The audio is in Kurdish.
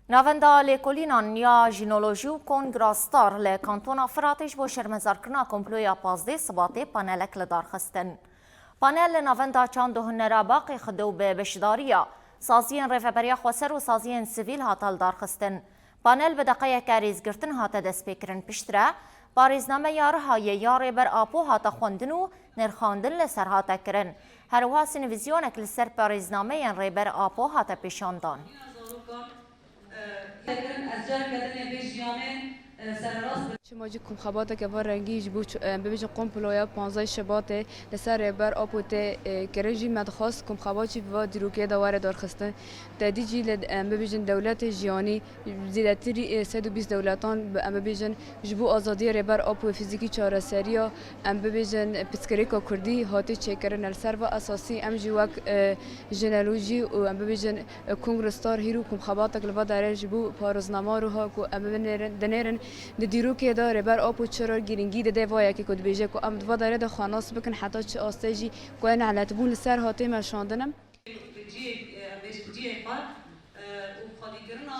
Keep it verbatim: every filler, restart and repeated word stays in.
Navenda Lêkolînan ya Jînolojî û Kongra Star li Kantona Firatê ji bo şermezarkirina komploya pazdeh Sibatê panelek li dar xistin. Panel li navenda çand û hunera Baqê Xido bi beşdariya saziyên Rêveberiya Xweser û saziyên sivîl hate lidarxistin. Panel bi deqeyeke rêzgirtin hate destpêkirin. Piştre parêzname ya Rihayê ya Rêber Apo hate xwendin û nirxandin li ser hate kirin. Her wiha sînvizyonek li ser parêznameyên Rêber Apo hate pêşandan. Çima jî komxebateke va rengî ji bo çi-, em bibêjin komploya panzdeh Şebatê li ser Rêber Apo tê, e, kirin jî me dixwest komxebat jî bi va dîrokê de were darxistin. Te dî jî li, em bibêjin dewletê jiyanî, zêdetirî, e, sed û bîst dewletan bi, em bibêjin ji bo azadiya Rêber Apo fîzîkî çareseriya, em bibêjin pirsgirêka Kurdî hatî çêkirin. Li ser va esasî em jî wek, e, jinolojî û em bibêjin Kongra Star hîro komxebatek li va derê ji bo parêznama ruha ku em binêrin, dinêrin di dîrokê de Rêber Apo çira girîngî dide va yekê ku dibêje ku em di va derê de xwe nas bikin heta çi astê jî ku ev neletbûn li ser hatê meşandin. Bi cihê, em bêjin cihê xwe, e, û xwedîkirina